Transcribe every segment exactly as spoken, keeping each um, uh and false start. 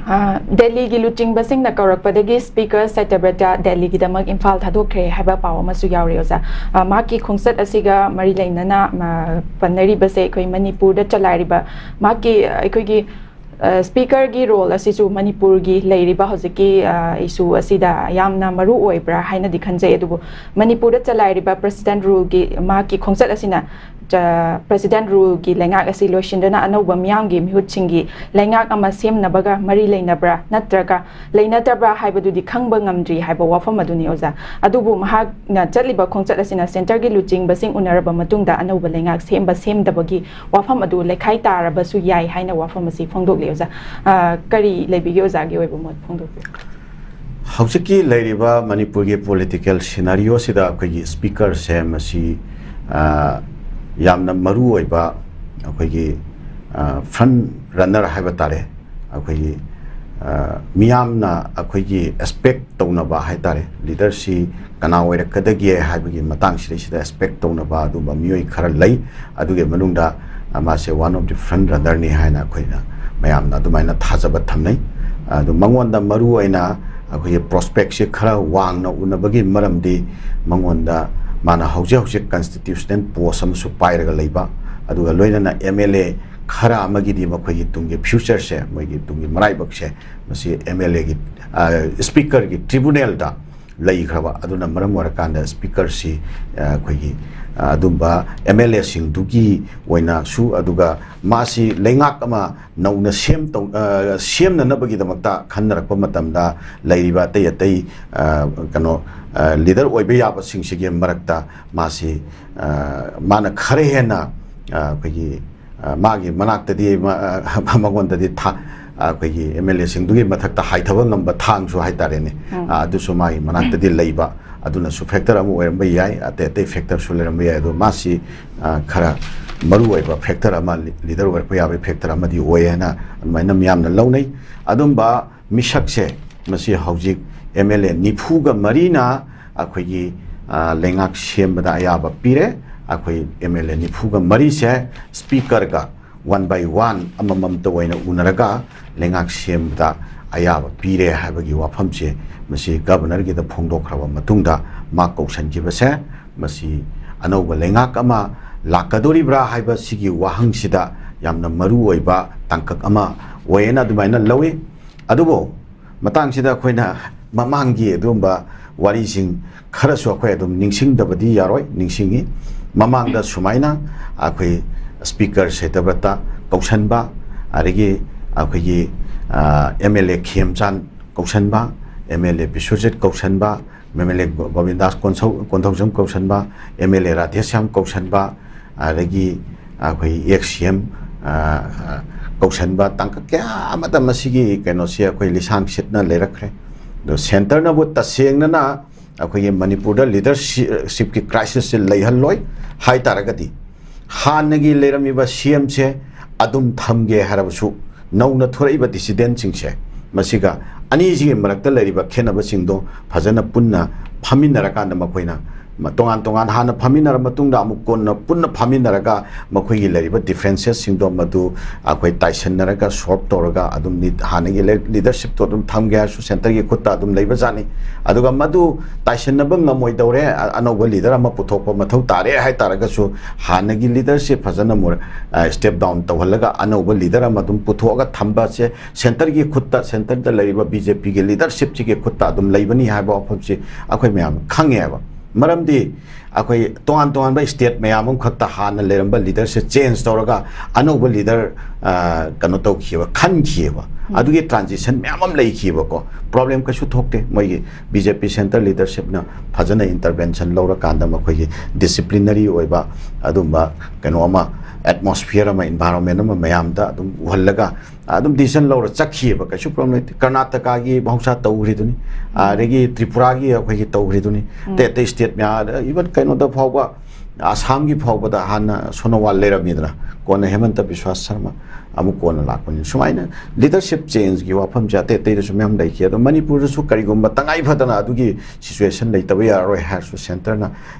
ꯑ, ꯗꯦꯜꯂꯤꯒꯤ ꯂꯨꯆꯤꯡꯕꯁꯤꯡꯅ ꯀꯧꯔꯛꯄꯗꯒꯤ Speaker ꯁꯇ꯭ꯌꯕ꯭ꯔꯇ ꯗꯦꯜꯂꯤꯒꯤꯗꯃꯛ ꯏꯝꯐꯥꯜ ꯊꯥꯗꯣꯛꯈ꯭ꯔꯦ ꯍꯥꯏꯕ ꯄꯥꯎ ꯑꯃꯁꯨ ꯌꯥꯎꯔꯤ, ꯑꯣꯖꯥ꯫ ꯑ, ꯃꯍꯥꯛꯀꯤ ꯈꯣꯡꯆꯠ ꯑꯁꯤꯒ ꯃꯔꯤ ꯂꯩꯅꯅ, ꯑ, ꯄꯟꯅꯔꯤꯕꯁꯦ ꯑꯩꯈꯣꯏ ꯃꯅꯤꯄꯨꯔꯗ ꯆꯂꯥꯏꯔꯤꯕ ꯃꯍꯥꯛꯀꯤ, ꯑ, ꯑꯩꯈꯣꯏꯒꯤ, ꯑ, Speaker ꯒꯤ role ꯑꯁꯤꯁꯨ ꯃꯅꯤꯄꯨꯔꯒꯤ ꯂꯩꯔꯤꯕ ꯍꯧꯖꯤꯛꯀꯤ, ꯑ, issue ꯑꯁꯤꯗ ꯌꯥꯝꯅ ꯃꯔꯨ ꯑꯣꯏꯕ꯭ꯔꯥ ꯍꯥꯏꯅꯗꯤ ꯈꯟꯖꯩ꯫ ꯑꯗꯨꯕꯨ ꯃꯅꯤꯄꯨꯔꯗ ꯆꯂꯥꯏꯔꯤꯕ President Rule ꯒꯤ ꯃꯍꯥꯛꯀꯤ ꯈꯣꯡꯆꯠ ꯑꯁꯤꯅ ꯆ-, President Rule ꯒꯤ ꯂꯩꯉꯥꯛ ꯑꯁꯤ ꯂꯣꯏꯁꯤꯟꯗꯨꯅ ꯑꯅꯧꯕ ꯃꯤꯌꯥꯝꯒꯤ ꯃꯤꯍꯨꯠꯁꯤꯡꯒꯤ ꯂꯩꯉꯥꯛ ꯑꯃ ꯁꯦꯝꯅꯕꯒ ꯃꯔꯤ ꯂꯩꯅꯕ꯭ꯔꯥ ꯅꯠꯇ꯭ꯔꯒ ꯂꯩꯅꯗꯕ꯭ꯔꯥ ꯍꯥꯏꯕꯗꯨꯗꯤ ꯈꯪꯕ ꯉꯝꯗ꯭ꯔꯤ ꯍꯥꯏꯕ ꯋꯥꯐꯝ ꯑꯗꯨꯅꯤ, ꯑꯣꯖꯥ꯫ ꯑꯗꯨꯕꯨ ꯃꯍꯥꯛꯅ ꯆꯠꯂꯤꯕ ꯈꯣꯡꯆꯠ ꯑꯁꯤꯅ centre ꯒꯤ ꯂꯨꯆꯤꯡꯕꯁꯤꯡ ꯎꯅꯔꯕ ꯃꯇꯨꯡꯗ ꯑꯅꯧꯕ ꯂꯩꯉꯥꯛ ꯁꯦꯝꯕ ꯁꯦꯝꯗꯕꯒꯤ ꯋꯥꯐꯝ ꯑꯗꯨ ꯂꯩꯈꯥꯏ ꯇꯥꯔꯕꯁꯨ ꯌꯥꯏ ꯍꯥꯏꯅ ꯋꯥꯐꯝ ꯑꯁꯤ ꯐꯣꯡꯗꯣꯛꯂꯤ, ꯑꯣꯖꯥ꯫ ꯑ, ꯀꯔꯤ ꯂꯩꯕꯤꯒꯦ ꯑꯣꯖꯥꯒꯤ ꯑꯣꯏꯕ ꯃꯣꯠ ꯐꯣꯡꯗꯣꯛꯄꯤꯌꯨ꯫ ꯍꯧꯖꯤꯛꯀꯤ ꯂꯩꯔꯤꯕ ꯃꯅꯤꯄꯨꯔꯒꯤ political scenario ꯁꯤꯗ ꯑꯩꯈꯣꯏꯒꯤ Speaker ꯁꯦ ꯃꯁꯤ, ꯑ, ꯌꯥꯝꯅ ꯃꯔꯨ ꯑꯣꯏꯕ ꯑꯩꯈꯣꯏꯒꯤ, ꯑ, front runner ꯍꯥꯏꯕ ꯇꯥꯔꯦ꯫ ꯑꯩꯈꯣꯏꯒꯤ, ꯑ, ꯃꯤꯌꯥꯝꯅ ꯑꯩꯈꯣꯏꯒꯤ expect ꯇꯧꯅꯕ ꯍꯥꯏ ꯇꯥꯔꯦ, leader ꯁꯤ ꯀꯅꯥ ꯑꯣꯏꯔꯛꯀꯗꯒꯦ ꯍꯥꯏꯕꯒꯤ ꯃꯇꯥꯡꯁꯤꯗꯩꯁꯤꯗ expect ꯇꯧꯅꯕ ꯑꯗꯨꯝꯕ ꯃꯤꯑꯣꯏ ꯈꯔ ꯂꯩ꯫ ꯑꯗꯨꯒꯤ ꯃꯅꯨꯡꯗ, ꯑ, ꯃꯥꯁꯦ one of the front runner ꯅꯤ ꯍꯥꯏꯅ ꯑꯩꯈꯣꯏꯅ ꯃꯌꯥꯝꯅ ꯑꯗꯨꯃꯥꯏꯅ ꯊꯥꯖꯕ ꯊꯝꯅꯩ꯫ ꯑꯗꯨ ꯃꯉꯣꯟꯗ ꯃꯔꯨ ꯑꯣꯏꯅ ꯑꯩꯈꯣꯏꯒꯤ prospect ꯁꯦ ꯈꯔ ꯋꯥꯡꯅ ꯎꯅꯕꯒꯤ ꯃꯔꯝꯗꯤ ꯃꯉꯣꯟꯗ ꯃꯥꯅ ꯍꯧꯖꯤꯛ ꯍꯧꯖꯤꯛ constitutional post ꯑꯃꯁꯨ ꯄꯥꯏꯔꯒ ꯂꯩꯕ, ꯑꯗꯨꯒ ꯂꯣꯏꯅꯅ M L A ꯈꯔ ꯑꯃꯒꯤꯗꯤ ꯃꯈꯣꯏꯒꯤ ꯇꯨꯡꯒꯤ future ꯁꯦ, ꯃꯣꯏꯒꯤ ꯇꯨꯡꯒꯤ ꯃꯔꯥꯏꯕꯛꯁꯦ ꯃꯁꯤ M L A ꯒꯤ, ꯑ, Speaker ꯒꯤ tribunal ꯗ ꯂꯩꯈ꯭ꯔꯕ꯫ ꯑꯗꯨꯅ ꯃꯔꯝ ꯑꯣꯏꯔꯀꯥꯟꯗ Speaker ꯁꯤ, ꯑ, ꯑꯩꯈꯣꯏꯒꯤ, ꯑ, ꯑꯗꯨꯝꯕ M L A ꯁꯤꯡꯗꯨꯒꯤ ꯑꯣꯏꯅꯁꯨ, ꯑꯗꯨꯒ ꯃꯥꯁꯤ ꯂꯩꯉꯥꯛ ꯑꯃ ꯅꯧꯅ ꯁꯦꯝ ꯇꯧ-, ꯑ, ꯁꯦꯝꯅꯅꯕꯒꯤꯗꯃꯛꯇ ꯈꯟꯅꯔꯛꯄ ꯃꯇꯝꯗ ꯂꯩꯔꯤꯕ ꯑꯇꯩ ꯑꯇꯩ, ꯑ, ꯀꯩꯅꯣ, ꯑ, leader ꯑꯣꯏꯕ ꯌꯥꯕꯁꯤꯡꯁꯤꯒꯤ ꯃꯔꯛꯇ ꯃꯥꯁꯤ, ꯑ, ꯃꯥꯅ ꯈꯔ ꯍꯦꯟꯅ, ꯑ, ꯑꯩꯈꯣꯏꯒꯤ, ꯑ, ꯃꯥꯒꯤ ꯃꯅꯥꯛꯇꯗꯤ ꯃ-, ꯑ, ꯃꯉꯣꯟꯗꯗꯤ ꯊꯥ-, ꯑ, ꯑꯩꯈꯣꯏꯒꯤ M L A ꯁꯤꯡꯗꯨꯒꯤ ꯃꯊꯛꯇ ꯍꯥꯏꯊꯕ ꯉꯝꯕ ꯊꯥꯡꯁꯨ ꯍꯥꯏꯇꯥꯔꯦꯅꯦ꯫ ꯎꯝ꯫ ꯑ, ꯑꯗꯨꯁꯨ ꯃꯥꯒꯤ ꯃꯅꯥꯛꯇꯗꯤ ꯂꯩꯕ, ꯑꯗꯨꯅꯁꯨ factor ꯑꯃ ꯑꯣꯏꯔꯝꯕ ꯌꯥꯏ, ꯑꯇꯩ ꯑꯇꯩ factor ꯁꯨ ꯂꯩꯔꯝꯕ ꯌꯥꯏ꯫ ꯑꯗꯣ ꯃꯥꯁꯤ, ꯑ, ꯈꯔ ꯃꯔꯨ ꯑꯣꯏꯕ factor ꯑꯃ, leader ꯑꯣꯏꯔꯛꯄ ꯌꯥꯕꯒꯤ factor ꯑꯃꯗꯤ ꯑꯣꯏ ꯍꯥꯏꯅ ꯑꯗꯨꯃꯥꯏꯅ ꯃꯤꯌꯥꯝꯅ ꯂꯧꯅꯩ꯫ ꯑꯗꯨꯝꯕ ꯃꯤꯁꯛꯁꯦ ꯃꯁꯤ ꯍꯧꯖꯤꯛ M L A ꯅꯤꯐꯨꯒ ꯃꯔꯤꯅ ꯑꯩꯈꯣꯏꯒꯤ, ꯑ, ꯂꯩꯉꯥꯛ ꯁꯦꯝꯕꯗ ꯑꯌꯥꯕ ꯄꯤꯔꯦ꯫ ꯑꯩꯈꯣꯏ M L A ꯅꯤꯐꯨꯒ ꯃꯔꯤꯁꯦ Speaker ꯒ One by one ꯑꯃꯃꯝꯇ ꯑꯣꯏꯅ ꯎꯅꯔꯒ ꯂꯩꯉꯥꯛ ꯁꯦꯝꯕꯗ ꯑꯌꯥꯕ ꯄꯤꯔꯦ ꯍꯥꯏꯕꯒꯤ ꯋꯥꯐꯝꯁꯦ ꯃꯁꯤ ꯒꯕꯔꯅꯔꯒꯤꯗ ꯐꯣꯡꯗꯣꯛꯈ꯭ꯔꯕ ꯃꯇꯨꯡꯗ ꯃꯥ ꯀꯧꯁꯤꯟꯈꯤꯕꯁꯦ, ꯃꯁꯤ ꯑꯅꯧꯕ ꯂꯩꯉꯥꯛ ꯑꯃ ꯂꯥꯛꯀꯗꯧꯔꯤꯕ꯭ꯔꯥ ꯍꯥꯏꯕ ꯁꯤꯒꯤ ꯋꯥꯍꯪꯁꯤꯗ ꯌꯥꯝꯅ ꯃꯔꯨ ꯑꯣꯏꯕ ꯇꯥꯡꯀꯛ ꯑꯃ ꯑꯣꯏꯌꯦꯅ ꯑꯗꯨꯃꯥꯏꯅ ꯂꯧꯏ꯫ ꯑꯗꯨꯕꯨ ꯃꯇꯥꯡꯁꯤꯗ ꯑꯩꯈꯣꯏꯅ ꯃꯃꯥꯡꯒꯤ ꯑꯗꯨꯒꯨꯝꯕ ꯋꯥꯔꯤꯁꯤꯡ ꯈꯔꯁꯨ ꯑꯩꯈꯣꯏ ꯑꯗꯨꯝ ꯅꯤꯡꯁꯤꯡꯗꯕꯗꯤ ꯌꯥꯔꯣꯏ, ꯅꯤꯡꯁꯤꯡꯉꯤ꯫ ꯃꯃꯥꯡꯗ ꯁꯨꯃꯥꯏꯅ ꯑꯩꯈꯣꯏ ꯁ꯭ꯄꯤꯀꯔ ꯁꯦꯇꯕ꯭ꯔꯇ ꯀꯧꯁꯟꯕ, ꯑꯗꯒꯤ ꯑꯩꯈꯣꯏꯒꯤ ꯑꯦꯝ ꯑꯦꯜ ꯑꯦ ꯈꯦꯝꯆꯥꯟ ꯀꯧꯁꯟꯕ, ꯑꯦꯝ ꯑꯦꯜ ꯑꯦ ꯕꯤꯁ꯭ꯋꯖꯤꯠ ꯀꯧꯁꯟꯕ, ꯑꯦꯝ ꯑꯦꯜ ꯑꯦ ꯒꯣꯕꯤꯟꯗꯥꯁ ꯀꯣꯟꯁꯧ-, ꯀꯣꯟꯊꯧꯖꯝ ꯀꯧꯁꯟꯕ, ꯑꯦꯝ ꯑꯦꯜ ꯑꯦ ꯔꯥꯙꯦꯁ꯭ꯌꯥꯝ ꯀꯧꯁꯟꯕ, ꯑꯗꯒꯤ ꯑꯩꯈꯣꯏ ꯑꯦꯛꯁ ꯁꯤ ꯑꯦꯝ ꯀꯧꯁꯟꯕ ꯇꯥꯡꯀꯛ ꯀꯌꯥ ꯑꯃꯗ ꯃꯁꯤꯒꯤ ꯀꯩꯅꯣꯁꯤ ꯑꯩꯈꯣꯏ ꯂꯤꯁꯥꯡ ꯁꯤꯠꯅ ꯂꯩꯔꯛꯈ꯭ꯔꯦ꯫ ꯑꯗꯣ ꯁꯦꯟꯇꯔꯅꯕꯨ ꯇꯁꯦꯡꯅꯅ ꯑꯩꯈꯣꯏꯒꯤ ꯃꯅꯤꯄꯨꯔꯗ ꯂꯤꯗꯔꯁꯤꯞꯀꯤ ꯀ꯭ꯔꯥꯏꯁꯤꯁꯁꯦ ꯂꯩꯍꯜꯂꯣꯏ ꯍꯥꯏ ꯇꯥꯔꯒꯗꯤ, ꯍꯥꯟꯅꯒꯤ ꯂꯩꯔꯝꯃꯤꯕ ꯁꯤ ꯑꯦꯝꯁꯦ ꯑꯗꯨꯝ ꯊꯝꯒꯦ ꯍꯥꯏꯔꯕꯁꯨ, ꯅꯧꯅ ꯊꯣꯔꯛꯏꯕ ꯗꯤꯁꯤꯗꯦꯟꯁꯤꯡꯁꯦ, ꯃꯁꯤꯒ ꯑꯅꯤꯁꯤꯒꯤ ꯃꯔꯛꯇ ꯂꯩꯔꯤꯕ ꯈꯦꯠꯅꯕꯁꯤꯡꯗꯣ ꯐꯖꯅ ꯄꯨꯟꯅ ꯐꯝꯃꯤꯟꯅꯔꯀꯥꯟꯗ, ꯃꯈꯣꯏꯅ ꯃ-, ꯇꯣꯉꯥꯟ ꯇꯣꯉꯥꯟ ꯍꯥꯟꯅ ꯐꯝꯃꯤꯟꯅꯔ ꯃꯇꯨꯡꯗ ꯑꯃꯨꯛ ꯀꯣꯟꯅ ꯄꯨꯟꯅ ꯐꯝꯃꯤꯟꯅꯔꯒ ꯃꯈꯣꯏꯒꯤ ꯂꯩꯔꯤꯕ ꯗꯤꯐ꯭ꯔꯦꯟꯁꯦꯁꯁꯤꯡꯗꯣ ꯃꯗꯨ ꯑꯩꯈꯣꯏ ꯇꯥꯏꯁꯟꯅꯔꯒ ꯁꯣꯜꯕ ꯇꯧꯔꯒ ꯑꯗꯨꯝ ꯂꯤ-, ꯍꯥꯟꯅꯒꯤ ꯂꯦ-, ꯂꯤꯗꯔꯁꯤꯞꯇꯣ ꯑꯗꯨꯝ ꯊꯝꯒꯦ ꯍꯥꯏꯔꯁꯨ ꯁꯦꯟꯇꯔꯒꯤ ꯈꯨꯠꯇ ꯑꯗꯨꯝ ꯂꯩꯕꯖꯥꯠꯅꯤ꯫ ꯑꯗꯨꯒ ꯃꯗꯨ ꯇꯥꯏꯁꯟꯅꯕ ꯉꯝꯃꯣꯏꯗꯧꯔꯦ, ꯑ-, ꯑꯅꯧꯕ ꯂꯤꯗꯔ ꯑꯃ ꯄꯨꯊꯣꯛꯄ ꯃꯊꯧ ꯇꯥꯔꯦ ꯍꯥꯏ ꯇꯥꯔꯒꯁꯨ, ꯍꯥꯟꯅꯒꯤ ꯂꯤꯗꯔꯁꯤꯞ ꯐꯖꯅ ꯃꯨꯔ-, ꯑ, ꯁ꯭ꯇꯦꯞ ꯗꯥꯎꯟ ꯇꯧꯍꯜꯂꯒ ꯑꯅꯧꯕ ꯂꯤꯗꯔ ꯑꯃ ꯑꯗꯨꯝ ꯄꯨꯊꯣꯛꯑꯒ ꯊꯝꯕꯁꯦ ꯁꯦꯟꯇꯔꯒꯤ ꯈꯨꯠꯇ, ꯁꯦꯟꯇꯔꯗ ꯂꯩꯔꯤꯕ ꯕꯤ ꯖꯦ ꯄꯤꯒꯤ ꯂꯤꯗꯔꯁꯤꯞꯁꯤꯒꯤ ꯈꯨꯠꯇ ꯑꯗꯨꯝ ꯂꯩꯕꯅꯤ ꯍꯥꯏꯕ ꯋꯥꯐꯝꯁꯤ ꯑꯩꯈꯣꯏ ꯃꯌꯥꯝ ꯈꯪꯉꯦꯕ꯫ ꯃꯔꯝꯗꯤ ꯑꯩꯈꯣꯏ ꯇꯣꯉꯥꯟ ꯇꯣꯉꯥꯟꯕ ꯁ꯭ꯇꯦꯠ ꯃꯌꯥꯝ ꯑꯃꯈꯛꯇ ꯍꯥꯟꯅ ꯂꯩꯔꯝꯕ ꯂꯤꯗꯔꯁꯦ ꯆꯦꯟꯖ ꯇꯧꯔꯒ ꯑꯅꯧꯕ ꯂꯤꯗꯔ, ꯑ, ꯀꯩꯅꯣ ꯇꯧꯈꯤꯕ, ꯈꯟꯈꯤꯕ꯫ ꯎꯝ꯫ ꯑꯗꯨꯒꯤ ꯇ꯭ꯔꯥꯟꯖꯤꯁꯟ ꯃꯌꯥꯝ ꯑꯃ ꯂꯩꯈꯤꯕꯀꯣ꯫ ꯄ꯭ꯔꯣꯕ꯭ꯂꯦꯝ ꯀꯩꯁꯨ ꯊꯣꯛꯇꯦ꯫ ꯃꯣꯏꯒꯤ ꯕꯤ ꯖꯦ ꯄꯤ ꯁꯦꯟꯇꯔ ꯂꯤꯗꯔꯁꯤꯞꯅ ꯐꯖꯅ ꯏꯟꯇꯔꯚꯦꯟꯁꯟ ꯂꯧꯔꯀꯥꯟꯗ ꯃꯈꯣꯏꯒꯤ ꯗꯤꯁꯤꯄ꯭ꯂꯤꯅꯔꯤ ꯑꯣꯏꯕ ꯑꯗꯨꯝꯕ ꯀꯩꯅꯣ ꯑꯃ, ꯑꯦꯠꯃꯣꯁꯐꯤꯌꯔ ꯑꯃ, ꯏꯟꯚꯥꯏꯔꯣꯟꯃꯦꯟ ꯑꯃ ꯃꯌꯥꯝꯗ ꯑꯗꯨꯝ ꯎꯍꯜꯂꯒ ꯑꯗꯨꯝ ꯗꯤꯁꯤꯖꯟ ꯂꯧꯔ ꯆꯠꯈꯤꯑꯕ꯫ ꯀꯩꯁꯨ ꯄ꯭ꯔꯣꯕ꯭ꯂꯦꯝ ꯂꯩꯇꯦ꯫ ꯀꯔꯅꯥꯇꯀꯥꯒꯤ ꯃꯍꯧꯁꯥ ꯇꯧꯈ꯭ꯔꯤꯗꯨꯅꯤ, ꯎꯝ꯫ ꯑꯗꯒꯤ ꯇ꯭ꯔꯤꯄꯨꯔꯥꯒꯤ ꯑꯩꯈꯣꯏꯒꯤ ꯇꯧꯈ꯭ꯔꯤꯗꯨꯅꯤ, ꯎꯝ꯫ ꯑꯇꯩ ꯑꯇꯩ ꯁ꯭ꯇꯦꯠ ꯃꯌꯥꯝ, ꯏꯚꯟ ꯀꯩꯅꯣꯗ ꯐꯥꯎꯕ, ꯑꯁꯥꯝꯒꯤ ꯐꯥꯎꯕꯗ ꯍꯥꯟꯅ ꯁꯣꯅꯣꯋꯥꯜ ꯂꯩꯔꯝꯃꯤꯗꯅ, ꯀꯣꯟꯅ ꯍꯦꯃꯟꯇ ꯕꯤꯁ꯭ꯋꯥꯁ ꯁꯔꯃ ꯑꯃꯨꯛ ꯀꯣꯟꯅ ꯂꯥꯛꯄꯅꯤ꯫ ꯁꯨꯃꯥꯏꯅ ꯂꯤꯗꯔꯁꯤꯞ ꯆꯦꯟꯖꯀꯤ ꯋꯥꯐꯝꯁꯦ ꯑꯇꯩ ꯑꯇꯩꯗꯁꯨ ꯃꯌꯥꯝ ꯂꯩꯈꯤ꯫ ꯑꯗꯣ ꯃꯅꯤꯄꯨꯔꯗꯁꯨ ꯀꯔꯤꯒꯨꯝꯕ ꯇꯉꯥꯏ ꯐꯗꯅ ꯑꯗꯨꯒꯤ ꯁꯤꯆꯨꯋꯦꯁꯟ ꯂꯩꯇꯕ ꯌꯥꯔꯔꯣꯏ ꯍꯥꯏꯔꯁꯨ ꯁꯦꯟꯇꯔꯅ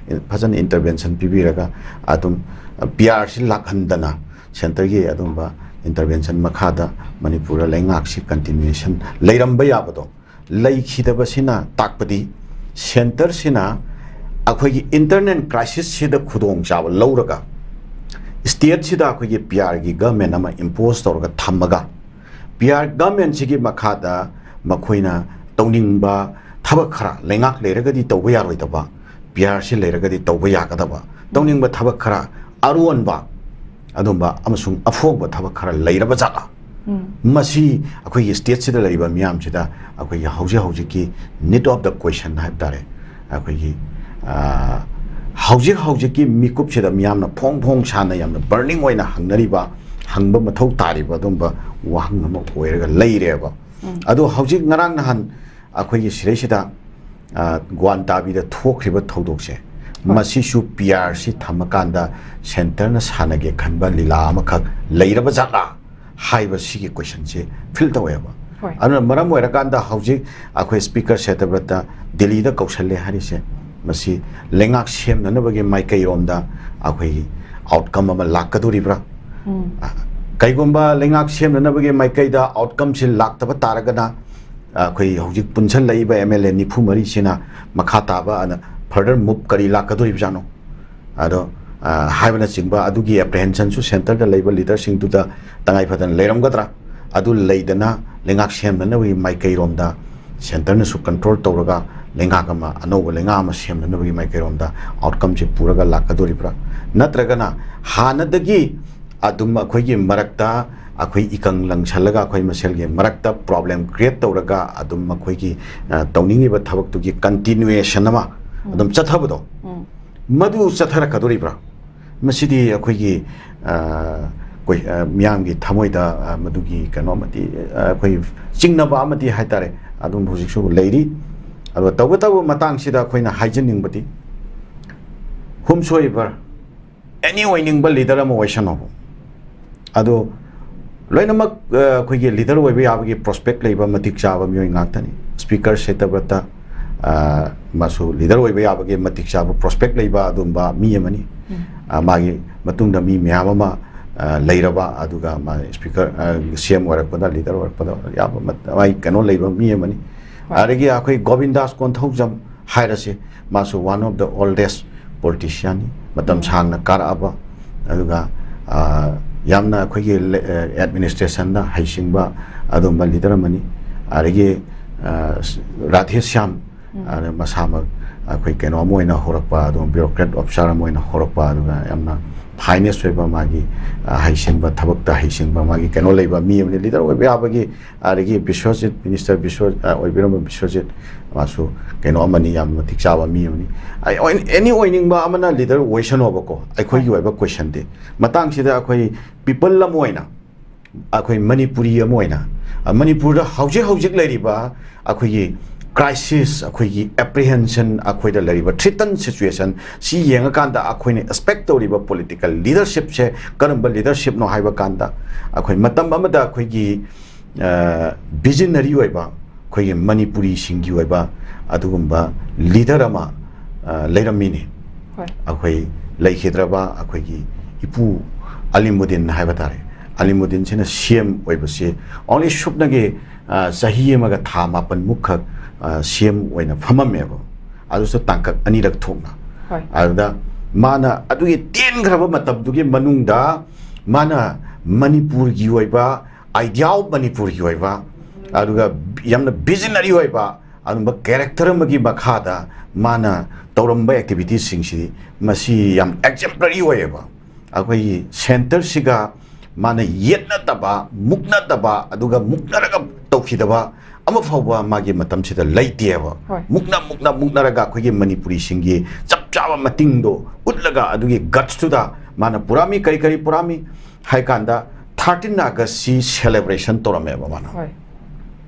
ꯐꯖꯅ ꯏꯟꯇꯔꯚꯦꯟꯁꯟ ꯄꯤꯕꯤꯔꯒ ꯑꯗꯨꯝ ꯄꯤ ꯑꯥꯔꯁꯤ ꯂꯥꯛꯍꯟꯗꯅ ꯁꯦꯟꯇꯔꯒꯤ ꯑꯗꯨꯝꯕ ꯏꯟꯇꯔꯚꯦꯟꯁꯟ ꯃꯈꯥꯗ ꯃꯅꯤꯄꯨꯔꯗ ꯂꯩꯉꯥꯛꯁꯤ ꯀꯟꯇꯤꯅ꯭ꯌꯨꯑꯦꯁꯟ ꯂꯩꯔꯝꯕ ꯌꯥꯕꯗꯣ ꯂꯩꯈꯤꯗꯕꯁꯤꯅ ꯇꯥꯛꯄꯗꯤ, ꯁꯦꯟꯇꯔꯁꯤꯅ ꯑꯩꯈꯣꯏꯒꯤ ꯏꯟꯇꯔꯅꯦꯜ ꯀ꯭ꯔꯥꯏꯁꯤꯁꯁꯤꯗ ꯈꯨꯗꯣꯡꯆꯥꯕ ꯂꯧꯔꯒ, ꯁ꯭ꯇꯦꯠꯁꯤꯗ ꯑꯩꯈꯣꯏꯒꯤ ꯄꯤ ꯑꯥꯔꯒꯤ ꯒꯃꯦꯟ ꯑꯃ ꯏꯝꯄꯣꯁ ꯇꯧꯔꯒ ꯊꯝꯃꯒ, ꯄꯤ ꯑꯥꯔ ꯒꯃꯦꯟꯁꯤꯒꯤ ꯃꯈꯥꯗ ꯃꯈꯣꯏꯅ ꯇꯧꯅꯤꯡꯕ ꯊꯕꯛ ꯈꯔ, ꯂꯩꯉꯥꯛ ꯂꯩꯔꯒꯗꯤ ꯇꯧꯕ ꯌꯥꯔꯣꯏꯗꯕ, ꯄꯤ ꯑꯥꯔꯁꯤ ꯂꯩꯔꯒꯗꯤ ꯇꯧꯕ ꯌꯥꯒꯗꯕ, ꯇꯧꯅꯤꯡꯕ ꯊꯕꯛ ꯈꯔ, ꯑꯔꯣꯟꯕ ꯑꯗꯨꯝꯕ ꯑꯃꯁꯨꯡ ꯑꯐꯣꯡꯕ ꯊꯕꯛ ꯈꯔ ꯂꯩꯔꯕ ꯖꯥꯠꯂꯥ? ꯃꯁꯤ ꯑꯩꯈꯣꯏꯒꯤ ꯁ꯭ꯇꯦꯠꯁꯤꯗ ꯂꯩꯔꯤꯕ ꯃꯤꯌꯥꯝꯁꯤꯗ ꯑꯩꯈꯣꯏꯒꯤ ꯍꯧꯖꯤꯛ ꯍꯧꯖꯤꯛꯀꯤ need of the question ꯍꯥꯏꯕ ꯇꯥꯔꯦ, ꯑꯩꯈꯣꯏꯒꯤ, ꯑ, ꯍꯧꯖꯤꯛ ꯍꯧꯖꯤꯛꯀꯤ ꯃꯤꯀꯨꯞꯁꯤꯗ ꯃꯤꯌꯥꯝꯅ ꯐꯣꯡ ꯐꯣꯡ ꯁꯥꯅ ꯌꯥꯝꯅ ꯕꯔꯅꯤꯡ ꯑꯣꯏꯅ ꯍꯪꯅꯔꯤꯕ, ꯍꯪꯕ ꯃꯊꯧ ꯇꯥꯔꯤꯕ ꯑꯗꯨꯝꯕ ꯋꯥꯍꯪ ꯑꯃ ꯑꯣꯏꯔꯒ ꯂꯩꯔꯦꯕ꯫ ꯑꯗꯣ ꯍꯧꯖꯤꯛ ꯉꯔꯥꯡ ꯅꯍꯥꯟ ꯑꯩꯈꯣꯏꯒꯤ ꯁꯤꯗꯩꯁꯤꯗ, ꯑ, ꯒ꯭ꯋꯥꯟꯇꯥꯕꯤꯗ ꯊꯣꯛꯈ꯭ꯔꯤꯕ ꯊꯧꯗꯣꯛꯁꯦ, ꯃꯁꯤꯁꯨ ꯄꯤ ꯑꯥꯔꯁꯤ ꯊꯝꯃꯀꯥꯟꯗ ꯁꯦꯟꯇꯔꯅ ꯁꯥꯟꯅꯒꯦ ꯈꯟꯕ ꯂꯤꯂꯥ ꯑꯃꯈꯛ ꯂꯩꯔꯕ ꯖꯥꯠꯂꯥ ꯍꯥꯏꯕ ꯁꯤꯒꯤ ꯀꯣꯏꯁꯟꯁꯦ ꯐꯤꯜ ꯇꯧꯋꯦꯕ꯫ ꯑꯗꯨꯅ ꯃꯔꯝ ꯑꯣꯏꯔꯀꯥꯟꯗ ꯍꯧꯖꯤꯛ ꯑꯩꯈꯣꯏ ꯁ꯭ꯄꯤꯀꯔ ꯁꯦꯇꯕ꯭ꯔꯠꯇ ꯗꯤꯜꯂꯤꯗ ꯀꯧꯁꯜꯂꯦ ꯍꯥꯏꯔꯤꯁꯦ, ꯃꯁꯤ ꯂꯩꯉꯥꯛ ꯁꯦꯝꯅꯅꯕꯒꯤ ꯃꯥꯏꯀꯩꯔꯣꯝꯗ ꯑꯩꯈꯣꯏꯒꯤ ꯑꯥꯎꯠꯀꯝ ꯑꯃ ꯂꯥꯛꯀꯗꯣꯔꯤꯕ꯭ꯔꯥ? ꯑ, ꯀꯩꯒꯨꯝꯕ ꯂꯩꯉꯥꯛ ꯁꯦꯝꯅꯅꯕꯒꯤ ꯃꯥꯏꯀꯩꯗ ꯑꯥꯎꯠꯀꯝꯁꯤ ꯂꯥꯛꯇꯕ ꯇꯥꯔꯒꯅ, ꯑ, ꯑꯩꯈꯣꯏ ꯍꯧꯖꯤꯛ ꯄꯨꯟꯁꯤꯜꯂꯛꯏꯕ ꯑꯦꯝ ꯑꯦꯜ ꯑꯦ ꯅꯤꯐꯨ ꯃꯔꯤꯁꯤꯅ ꯃꯈꯥ ꯇꯥꯕ ꯑꯅ ꯐꯔꯗꯔ ꯃꯨꯚ ꯀꯔꯤ ꯂꯥꯛꯀꯗꯣꯔꯤꯕꯖꯥꯠꯅꯣ? ꯑꯗꯣ, ꯑ, ꯍꯥꯏꯕꯅꯆꯤꯡꯕ ꯑꯗꯨꯒꯤ ꯑꯦꯄ꯭ꯔꯤꯍꯦꯟꯁꯟꯁꯨ ꯁꯦꯟꯇꯔꯗ ꯂꯩꯕ ꯂꯤꯗꯔꯁꯤꯡꯗꯨꯗ ꯇꯉꯥꯏ ꯐꯗꯅ ꯂꯩꯔꯝꯒꯗ꯭ꯔꯥ? ꯑꯗꯨ ꯂꯩꯗꯅ ꯂꯩꯉꯥꯛ ꯁꯦꯝꯅꯅꯕꯒꯤ ꯃꯥꯏꯀꯩꯔꯣꯝꯗ ꯁꯦꯟꯇꯔꯅꯁꯨ ꯀꯟꯇ꯭ꯔꯣꯜ ꯇꯧꯔꯒ ꯂꯩꯉꯥꯛ ꯑꯃ, ꯑꯅꯧꯕ ꯂꯩꯉꯥꯛ ꯑꯃ ꯁꯦꯝꯅꯅꯕꯒꯤ ꯃꯥꯏꯀꯩꯔꯣꯝꯗ ꯑꯥꯎꯠꯀꯝꯁꯦ ꯄꯨꯔꯒ ꯂꯥꯛꯀꯗꯣꯔꯤꯕ꯭ꯔꯥ? ꯅꯠꯇ꯭ꯔꯒꯅ ꯍꯥꯟꯅꯗꯒꯤ ꯑꯗꯨꯝ ꯑꯩꯈꯣꯏꯒꯤ ꯃꯔꯛꯇ ꯑꯩꯈꯣꯏ ꯏꯀꯪ ꯂꯪꯁꯜꯂꯒ ꯑꯩꯈꯣꯏ ꯃꯁꯦꯜꯒꯤ ꯃꯔꯛꯇ ꯄ꯭ꯔꯣꯕ꯭ꯂꯦꯝ ꯀ꯭ꯔꯤꯌꯦꯠ ꯇꯧꯔꯒ ꯑꯗꯨꯝ ꯑꯩꯈꯣꯏꯒꯤ, ꯑ, ꯇꯧꯅꯤꯡꯉꯤꯕ ꯊꯕꯛꯇꯨꯒꯤ ꯀꯟꯇꯤꯅ꯭ꯌꯨꯑꯦꯁꯟ ꯑꯃ ꯑꯗꯨꯝ ꯆꯠꯊꯕꯗꯣ, ꯃꯗꯨ ꯆꯠꯊꯔꯛꯀꯗꯣꯔꯤꯕ꯭ꯔꯥ? ꯃꯁꯤꯗꯤ ꯑꯩꯈꯣꯏꯒꯤ, ꯑ, ꯑꯩꯈꯣꯏ, ꯑ, ꯃꯤꯌꯥꯝꯒꯤ ꯊꯃꯣꯏꯗ, ꯑ, ꯃꯗꯨꯒꯤ ꯀꯩꯅꯣ ꯑꯃꯗꯤ, ꯑ, ꯑꯩꯈꯣꯏ ꯆꯤꯡꯅꯕ ꯑꯃꯗꯤ ꯍꯥꯏꯇꯥꯔꯦ, ꯑꯗꯨꯝ ꯍꯧꯖꯤꯛꯁꯨ ꯂꯩꯔꯤ꯫ ꯑꯗꯣ ꯇꯧꯕꯇꯕꯨ ꯃꯇꯥꯡꯁꯤꯗ ꯑꯩꯈꯣꯏꯅ ꯍꯥꯏꯖꯅꯤꯡꯕꯗꯤ, whomsoever, ꯑꯦꯅꯤ ꯑꯣꯏꯅꯤꯡꯕ ꯂꯤꯗꯔ ꯑꯃ ꯑꯣꯏꯁꯅꯨ, ꯑꯗꯣ ꯂꯣꯏꯅꯃꯛ, ꯑ, ꯑꯩꯈꯣꯏꯒꯤ ꯂꯤꯗꯔ ꯑꯣꯏꯕ ꯌꯥꯕꯒꯤ ꯄ꯭ꯔꯣꯁꯄꯦꯛ ꯂꯩꯕ, ꯃꯇꯤꯛ ꯆꯥꯕ ꯃꯤꯑꯣꯏ ꯉꯥꯛꯇꯅꯤ꯫ ꯁ꯭ꯄꯤꯀꯔ ꯁꯦꯇꯕ꯭ꯔꯠꯇ, ꯑ, ꯃꯥꯁꯨ ꯂꯤꯗꯔ ꯑꯣꯏꯕ ꯌꯥꯕꯒꯤ ꯃꯇꯤꯛ ꯆꯥꯕ ꯄ꯭ꯔꯣꯁꯄꯦꯛ ꯂꯩꯕ ꯑꯗꯨꯝꯕ ꯃꯤ ꯑꯃꯅꯤ꯫ ꯑ, ꯃꯥꯒꯤ ꯃꯇꯨꯡꯗ ꯃꯤ ꯃꯌꯥꯝ ꯑꯃ, ꯑ, ꯂꯩꯔꯕ, ꯑꯗꯨꯒ ꯃꯥ speaker, ꯑ, C M ꯑꯣꯏꯔꯛꯄꯗ, leader ꯑꯣꯏꯔꯛꯄꯗ ꯌꯥꯕ ꯃꯠ-, ꯃꯥꯒꯤ ꯀꯩꯅꯣ ꯂꯩꯕ ꯃꯤ ꯑꯃꯅꯤ꯫ ꯍꯣꯏ꯫ ꯑꯗꯒꯤ ꯑꯩꯈꯣꯏ ꯒꯣꯕꯤꯟꯗꯥꯁ ꯀꯣꯟꯊꯧꯖꯝ ꯍꯥꯏꯔꯁꯤ, ꯃꯥꯁꯨ one of the oldest politician ꯅꯤ, ꯃꯇꯝ ꯎꯝ꯫ ꯁꯥꯡꯅ ꯀꯥꯔꯛꯑꯕ, ꯑꯗꯨꯒ, ꯑ, ꯌꯥꯝꯅ ꯑꯩꯈꯣꯏꯒꯤ ꯂꯦ-, ꯑ, administration ꯗ ꯍꯩꯁꯤꯡꯕ ꯑꯗꯨꯝꯕ leader ꯑꯃꯅꯤ꯫ ꯑꯗꯒꯤ, ꯑ, ꯔꯥꯙꯦ ꯁ꯭ꯌꯥꯝ, ꯎꯝ꯫ ꯑꯗ ꯃꯁꯥꯃꯛ ꯑꯩꯈꯣꯏ ꯀꯩꯅꯣ ꯑꯃ ꯑꯣꯏꯅ ꯍꯧꯔꯛꯄ, ꯑꯗꯨꯝ bureaucrat officer ꯑꯃ ꯑꯣꯏꯅ ꯍꯧꯔꯛꯄ, ꯑꯗꯨꯒ ꯌꯥꯝꯅ finest ꯑꯣꯏꯕ ꯃꯥꯒꯤ, ꯑ, ꯍꯩꯁꯤꯡꯕ, ꯊꯕꯛꯇ ꯍꯩꯁꯤꯡꯕ, ꯃꯥꯒꯤ ꯀꯩꯅꯣ ꯂꯩꯕ ꯃꯤ ꯑꯃꯅꯤ, leader ꯑꯣꯏꯕ ꯌꯥꯕꯒꯤ꯫ ꯑꯗꯒꯤ ꯕꯤꯁ꯭ꯋꯖꯤꯠ, minister ꯕꯤꯁ꯭ꯋ-, ꯑ, ꯑꯣꯏꯕꯤꯔꯝꯕ ꯕꯤꯁ꯭ꯋꯖꯤꯠ, ꯃꯥꯁꯨ ꯀꯩꯅꯣ ꯑꯃꯅꯤ, ꯌꯥꯝꯅ ꯃꯇꯤꯛ ꯆꯥꯕ ꯃꯤ ꯑꯃꯅꯤ꯫ ꯑꯩ ꯑꯣꯏ-, any ꯑꯣꯏꯅꯤꯡꯕ ꯑꯃꯅ leader ꯑꯣꯏꯁꯅꯣꯕꯀꯣ, ꯑꯩꯈꯣꯏꯒꯤ ꯍꯣꯏ꯫ ꯑꯣꯏꯕ question ꯗꯤ꯫ ꯃꯇꯥꯡꯁꯤꯗ ꯑꯩꯈꯣꯏ people ꯑꯃ ꯑꯣꯏꯅ, ꯑꯩꯈꯣꯏ ꯃꯅꯤꯄꯨꯔꯤ ꯑꯃ ꯑꯣꯏꯅ, ꯑ, ꯃꯅꯤꯄꯨꯔꯗ ꯍꯧꯖꯤꯛ ꯍꯧꯖꯤꯛ ꯂꯩꯔꯤꯕ ꯑꯩꯈꯣꯏꯒꯤ crisis, ꯑꯩꯈꯣꯏꯒꯤ apprehension, ꯑꯩꯈꯣꯏꯗ ꯂꯩꯔꯤꯕ threaten situation ꯁꯤ ꯌꯦꯡꯉꯀꯥꯟꯗ ꯑꯩꯈꯣꯏꯅ expect ꯇꯧꯔꯤꯕ political leadership ꯁꯦ ꯀꯔꯝꯕ leadership ꯅꯣ ꯍꯥꯏꯕ ꯀꯥꯟꯗ, ꯑꯩꯈꯣꯏ ꯃꯇꯝ ꯑꯃꯗ ꯑꯩꯈꯣꯏꯒꯤ, ꯑ, visionary ꯑꯣꯏꯕ, ꯑꯩꯈꯣꯏꯒꯤ ꯃꯅꯤꯄꯨꯔꯤꯁꯤꯡꯒꯤ ꯑꯣꯏꯕ ꯑꯗꯨꯒꯨꯝꯕ leader ꯑꯃ, ꯑ, ꯂꯩꯔꯝꯃꯤꯅꯤ꯫ ꯍꯣꯏ꯫ ꯑꯩꯈꯣꯏ ꯂꯩꯈꯤꯗ꯭ꯔꯕ ꯑꯩꯈꯣꯏꯒꯤ ꯏꯄꯨ ꯑꯂꯤꯃꯨꯗꯤꯟ ꯍꯥꯏꯕ ꯇꯥꯔꯦ꯫ ꯑꯂꯤꯃꯨꯗꯤꯟꯁꯤꯅ C M ꯑꯣꯏꯕꯁꯤ only ꯁꯨꯞꯅꯒꯤ, ꯑ, ꯆꯍꯤ ꯑꯃꯒ ꯊꯥ ꯃꯥꯄꯟꯃꯨꯛ ꯈꯛ, ꯑ, C M ꯑꯣꯏꯅ ꯐꯝꯃꯝꯃꯦꯕ꯫ ꯑꯗꯨꯁꯨ ꯇꯥꯡꯀꯛ ꯑꯅꯤꯔꯛ ꯊꯣꯛꯅ꯫ ꯍꯣꯏ꯫ ꯑꯗꯨꯗ ꯃꯥꯅ ꯑꯗꯨꯒꯤ ꯇꯦꯟꯈ꯭ꯔꯕ ꯃꯇꯝꯗꯨꯒꯤ ꯃꯅꯨꯡꯗ ꯃꯥꯅ ꯃꯅꯤꯄꯨꯔꯒꯤ ꯑꯣꯏꯕ, idea of ꯃꯅꯤꯄꯨꯔꯒꯤ ꯑꯣꯏꯕ, ꯑꯗꯨꯒ ꯌꯥꯝꯅ visionary ꯑꯣꯏꯕ ꯑꯗꯨꯝꯕ character ꯑꯃꯒꯤ ꯃꯈꯥꯗ ꯃꯥꯅ ꯇꯧꯔꯝꯕ activities ꯁꯤꯡꯁꯤꯗꯤ ꯃꯁꯤ ꯌꯥꯝ exemplary ꯑꯣꯏꯌꯦꯕ꯫ ꯑꯩꯈꯣꯏꯒꯤ centre ꯁꯤꯒ ꯃꯥꯅ ꯌꯦꯠꯅꯗꯕ, ꯃꯨꯛꯅꯗꯕ, ꯑꯗꯨꯒ ꯃꯨꯛꯅꯔꯒ ꯇꯧꯈꯤꯗꯕ ꯑꯃ ꯐꯥꯎꯕ ꯃꯥꯒꯤ ꯃꯇꯝꯁꯤꯗ ꯂꯩꯇꯦꯕ꯫ ꯍꯣꯏ꯫ ꯃꯨꯛꯅ, ꯃꯨꯛꯅ, ꯃꯨꯛꯅꯔꯒ ꯑꯩꯈꯣꯏꯒꯤ ꯃꯅꯤꯄꯨꯔꯤꯁꯤꯡꯒꯤ ꯆꯞ ꯆꯥꯕ ꯃꯇꯤꯡꯗꯣ ꯎꯠꯂꯒ ꯑꯗꯨꯒꯤ guts ꯇꯨꯗ ꯃꯥꯅ ꯄꯨꯔꯛꯑꯝꯃꯤ꯫ ꯀꯔꯤ ꯀꯔꯤ ꯄꯨꯔꯛꯑꯝꯃꯤ ꯍꯥꯏ ꯀꯥꯟꯗ, thirteen August ꯁꯤ celebration ꯇꯧꯔꯝꯃꯦꯕ ꯃꯥꯅ꯫ ꯍꯣꯏ꯫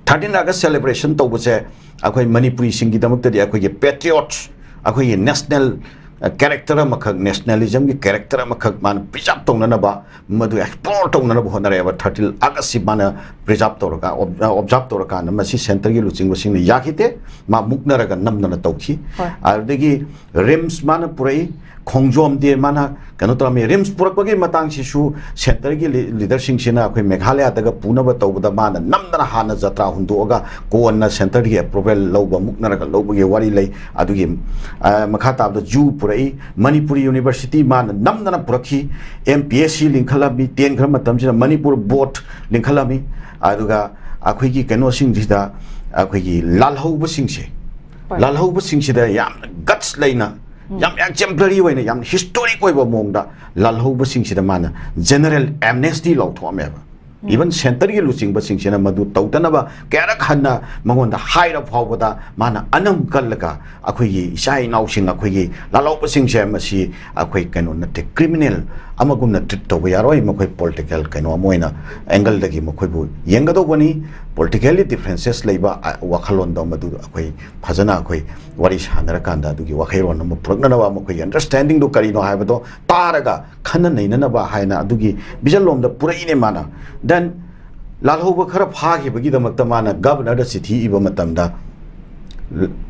Thirteen August celebration ꯇꯧꯕꯁꯦ ꯑꯩꯈꯣꯏ ꯃꯅꯤꯄꯨꯔꯤꯁꯤꯡꯒꯤꯗꯃꯛꯇꯗꯤ ꯑꯩꯈꯣꯏꯒꯤ patriots, ꯑꯩꯈꯣꯏꯒꯤ national, ꯑ, character ꯑꯃꯈꯛ, nationalism ꯒꯤ character ꯑꯃꯈꯛ ꯃꯥꯅ preserve ꯇꯧꯅꯅꯕ, ꯃꯗꯨ explore ꯇꯧꯅꯅꯕ ꯍꯣꯠꯅꯔꯛꯑꯦꯕ꯫ Thirteen August ꯁꯤ ꯃꯥꯅ preserve ꯇꯧꯔꯒ, ob-, observe ꯇꯧꯔꯀꯥꯟꯗ ꯃꯁꯤ centre ꯒꯤ ꯂꯨꯆꯤꯡꯕꯁꯤꯡꯅ ꯌꯥꯈꯤꯗꯦ, ꯃꯥ ꯃꯨꯛꯅꯔꯒ ꯅꯝꯗꯅ ꯇꯧꯈꯤ꯫ ꯍꯣꯏ꯫ ꯑꯗꯨꯗꯒꯤ RIMS ꯃꯥꯅ ꯄꯨꯔꯛꯏ, ꯈꯣꯡꯖꯣꯝ ꯗꯦ ꯃꯥꯅ ꯀꯩꯅꯣ ꯇꯧꯔꯝꯃꯤ꯫ ꯔꯤꯝꯁ ꯄꯨꯔꯛꯄꯒꯤ ꯃꯇꯥꯡꯁꯤꯁꯨ ꯁꯦꯟꯇꯔꯒꯤ ꯂꯤ-, ꯂꯤꯗꯔꯁꯤꯡꯁꯤꯅ ꯑꯩꯈꯣꯏ ꯃꯦꯘꯥꯂꯌꯥꯗꯒ ꯄꯨꯅꯕ ꯇꯧꯕꯗ ꯃꯥꯅ ꯅꯝꯗꯅ ꯍꯥꯟꯅ ꯖꯇ꯭ꯔꯥ ꯍꯨꯟꯗꯣꯛꯑꯒ ꯀꯣꯟꯅ ꯁꯦꯟꯇꯔꯒꯤ ꯑꯦꯄ꯭ꯔꯨꯚꯦꯜ ꯂꯧꯕ, ꯃꯨꯛꯅꯔꯒ ꯂꯧꯕꯒꯤ ꯋꯥꯔꯤ ꯂꯩ꯫ ꯑꯗꯨꯒꯤ, ꯑ, ꯃꯈꯥ ꯇꯥꯕꯗ ꯖꯨ ꯄꯨꯔꯛꯏ, ꯃꯅꯤꯄꯨꯔꯤ ꯌꯨꯅꯤꯚꯔꯁꯤꯇꯤ ꯃꯥꯅ ꯅꯝꯗꯅ ꯄꯨꯔꯛꯈꯤ, ꯑꯦꯝ ꯄꯤ ꯑꯦꯁ ꯁꯤ ꯂꯤꯡꯈꯠꯂꯝꯃꯤ, ꯇꯦꯟꯈ꯭ꯔ ꯃꯇꯝꯁꯤꯗ ꯃꯅꯤꯄꯨꯔ ꯕꯣꯔꯗ ꯂꯤꯡꯈꯠꯂꯝꯃꯤ꯫ ꯑꯗꯨꯒ ꯑꯩꯈꯣꯏꯒꯤ ꯀꯩꯅꯣꯁꯤꯡꯁꯤꯗ, ꯑꯩꯈꯣꯏꯒꯤ ꯂꯥꯜꯍꯧꯕꯁꯤꯡꯁꯦ, ꯍꯣꯏ꯫ ꯂꯥꯜꯍꯧꯕꯁꯤꯡꯁꯤꯗ ꯌꯥꯝꯅ ꯒꯠꯁ ꯂꯩꯅ, ꯎꯝ꯫ ꯌꯥꯝ ꯑꯦꯛꯖꯦꯝꯄ꯭ꯂꯔꯤ ꯑꯣꯏꯅ, ꯌꯥꯝ ꯍꯤꯁꯇꯣꯔꯤꯛ ꯑꯣꯏꯕ ꯃꯑꯣꯡꯗ ꯂꯥꯜꯍꯧꯕꯁꯤꯡꯁꯤꯗ ꯃꯥꯅ ꯖꯦꯅꯔꯦꯜ ꯑꯦꯝꯅꯦꯁꯇꯤ ꯂꯥꯎꯊꯣꯛꯑꯝꯃꯦꯕ꯫ ꯎꯝ꯫ ꯏꯚꯟ ꯁꯦꯟꯇꯔꯒꯤ ꯂꯨꯆꯤꯡꯕꯁꯤꯡꯁꯤꯅ ꯃꯗꯨ ꯇꯧꯗꯅꯕ ꯀꯌꯥꯔꯛ ꯍꯟꯅ ꯃꯉꯣꯟꯗ ꯍꯥꯏꯔ ꯐꯥꯎꯕꯗ ꯃꯥꯅ ꯑꯅꯝ ꯀꯜꯂꯒ ꯑꯩꯈꯣꯏꯒꯤ ꯏꯆꯥ ꯏꯅꯥꯎꯁꯤꯡ, ꯑꯩꯈꯣꯏꯒꯤ ꯂꯥꯜꯍꯧꯕꯁꯤꯡꯁꯦ ꯃꯁꯤ ꯑꯩꯈꯣꯏ ꯀꯩꯅꯣ ꯅꯠꯇꯦ, ꯀ꯭ꯔꯤꯃꯤꯅꯦꯜ ꯑꯃꯒꯨꯝꯅ ꯇ꯭ꯔꯤꯠ ꯇꯧꯕ ꯌꯥꯔꯣꯏ, ꯃꯈꯣꯏ ꯄꯣꯂꯤꯇꯤꯀꯦꯜ ꯀꯩꯅꯣ ꯑꯃ ꯑꯣꯏꯅ ꯑꯦꯡꯒꯜꯗꯒꯤ ꯃꯈꯣꯏꯕꯨ ꯌꯦꯡꯒꯗꯧꯕꯅꯤ꯫ ꯄꯣꯂꯤꯇꯤꯀꯦꯜꯂꯤ ꯗꯤꯐ꯭ꯔꯦꯟꯁꯦꯁ ꯂꯩꯕ, ꯑ, ꯋꯥꯈꯜꯂꯣꯟꯗꯣ ꯃꯗꯨ ꯑꯩꯈꯣꯏ ꯐꯖꯅ ꯑꯩꯈꯣꯏ ꯋꯥꯔꯤ ꯁꯥꯟꯅꯔꯀꯥꯟꯗ ꯑꯗꯨꯒꯤ ꯋꯥꯈꯜꯂꯣꯟ ꯑꯃ ꯄꯨꯔꯛꯅꯅꯕ, ꯃꯈꯣꯏꯒꯤ ꯑꯟꯗꯔꯁ꯭ꯇꯦꯟꯗꯤꯡꯗꯣ ꯀꯔꯤꯅꯣ ꯍꯥꯏꯕꯗꯣ ꯇꯥꯔꯒ ꯈꯟꯅ ꯅꯩꯅꯅꯕ ꯍꯥꯏꯅ ꯑꯗꯨꯒꯤ ꯚꯤꯖꯟ ꯂꯣꯝꯗ ꯄꯨꯔꯛꯏꯅꯦ ꯃꯥꯅ꯫ ꯗꯦꯟ ꯂꯥꯜꯍꯧꯕ ꯈꯔ ꯐꯥꯈꯤꯕꯒꯤꯗꯃꯛꯇ ꯃꯥꯅ ꯒꯕꯔꯅꯔꯗ ꯆꯤꯊꯤ ꯏꯕ ꯃꯇꯝꯗ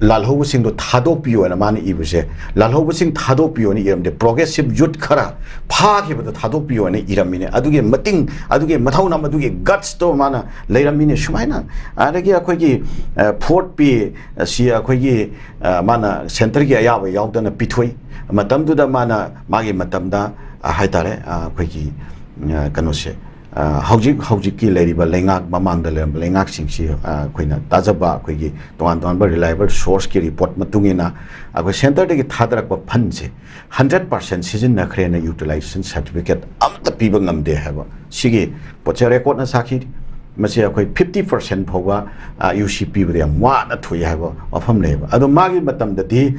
ꯂꯥꯜꯍꯧꯕꯁꯤꯡꯗꯣ ꯊꯥꯗꯣꯛꯄꯤꯌꯣꯅ ꯃꯥꯅ ꯏꯕꯁꯦ, ꯂꯥꯜꯍꯧꯕꯁꯤꯡ ꯊꯥꯗꯣꯛꯄꯤꯌꯣꯅ ꯏꯔꯝꯗꯦ, ꯄ꯭ꯔꯣꯒ꯭ꯔꯦꯁꯤꯞ ꯌꯨꯠ ꯈꯔ ꯐꯥꯈꯤꯕꯗ ꯊꯥꯗꯣꯛꯄꯤꯌꯣꯅ ꯏꯔꯝꯃꯤꯅꯦ꯫ ꯑꯗꯨꯒꯤ ꯃꯇꯤꯡ, ꯑꯗꯨꯒꯤ ꯃꯊꯧꯅ, ꯃꯗꯨꯒꯤ ꯒꯠꯁꯇꯣ ꯃꯥꯅ ꯂꯩꯔꯝꯃꯤꯅꯦ꯫ ꯁꯨꯃꯥꯏꯅ ꯑꯗꯒꯤ ꯑꯩꯈꯣꯏꯒꯤ, ꯑ, ꯐꯣꯔꯠ ꯄꯦ ꯑꯁꯤ ꯑꯩꯈꯣꯏꯒꯤ, ꯑ, ꯃꯥꯅ ꯁꯦꯟꯇꯔꯒꯤ ꯑꯌꯥꯕ ꯌꯥꯎꯗꯅ ꯄꯤꯊꯣꯛꯏ꯫ ꯃꯇꯝꯗꯨꯗ ꯃꯥꯅ, ꯃꯥꯒꯤ ꯃꯇꯝꯗ, ꯑ, ꯍꯥꯏꯇꯥꯔꯦ, ꯑ, ꯑꯩꯈꯣꯏꯒꯤ, ꯑ, ꯀꯩꯅꯣꯁꯦ, ꯑ, ꯍꯧꯖꯤꯛ ꯍꯧꯖꯤꯛꯀꯤ ꯂꯩꯔꯤꯕ ꯂꯩꯉꯥꯛ, ꯃꯃꯥꯡꯗ ꯂꯩꯔꯝꯕ ꯂꯩꯉꯥꯛꯁꯤꯡꯁꯤ, ꯑ, ꯑꯩꯈꯣꯏꯅ ꯇꯥꯖꯕ ꯑꯩꯈꯣꯏꯒꯤ ꯇꯣꯉꯥꯟ ꯇꯣꯉꯥꯟꯕ ꯔꯤꯂꯥꯏꯕꯜ ꯁꯣꯔꯁꯀꯤ ꯔꯤꯄꯣꯔꯠ ꯃꯇꯨꯡ ꯏꯟꯅ ꯑꯩꯈꯣꯏ ꯁꯦꯟꯇꯔꯗꯒꯤ ꯊꯥꯗꯔꯛꯄ ꯐꯟꯁꯦ ꯍꯟꯗ꯭ꯔꯦꯠ ꯄꯥꯔꯁꯦꯟ ꯁꯤꯖꯤꯟꯅꯈ꯭ꯔꯦꯅ ꯌꯨꯇꯤꯂꯥꯏꯖꯦꯁꯟ ꯁꯥꯔꯇꯤꯐꯤꯀꯦꯠ ꯑꯃꯠꯇ ꯄꯤꯕ ꯉꯝꯗꯦ ꯍꯥꯏꯕ ꯁꯤꯒꯤ ꯄꯣꯠꯁꯦ ꯔꯦꯀꯣꯔꯠꯅ ꯁꯥꯈꯤ꯫ ꯃꯁꯤ ꯑꯩꯈꯣꯏ ꯐꯤꯐꯇꯤ ꯄꯥꯔꯁꯦꯟ ꯐꯥꯎꯕ, ꯑ, ꯌꯨ ꯁꯤ ꯄꯤꯕꯗ ꯌꯥꯝ ꯋꯥꯅ ꯊꯣꯛꯏ ꯍꯥꯏꯕ ꯋꯥꯐꯝ ꯂꯩꯌꯦꯕ꯫ ꯑꯗꯣ ꯃꯥꯒꯤ ꯃꯇꯝꯗꯗꯤ,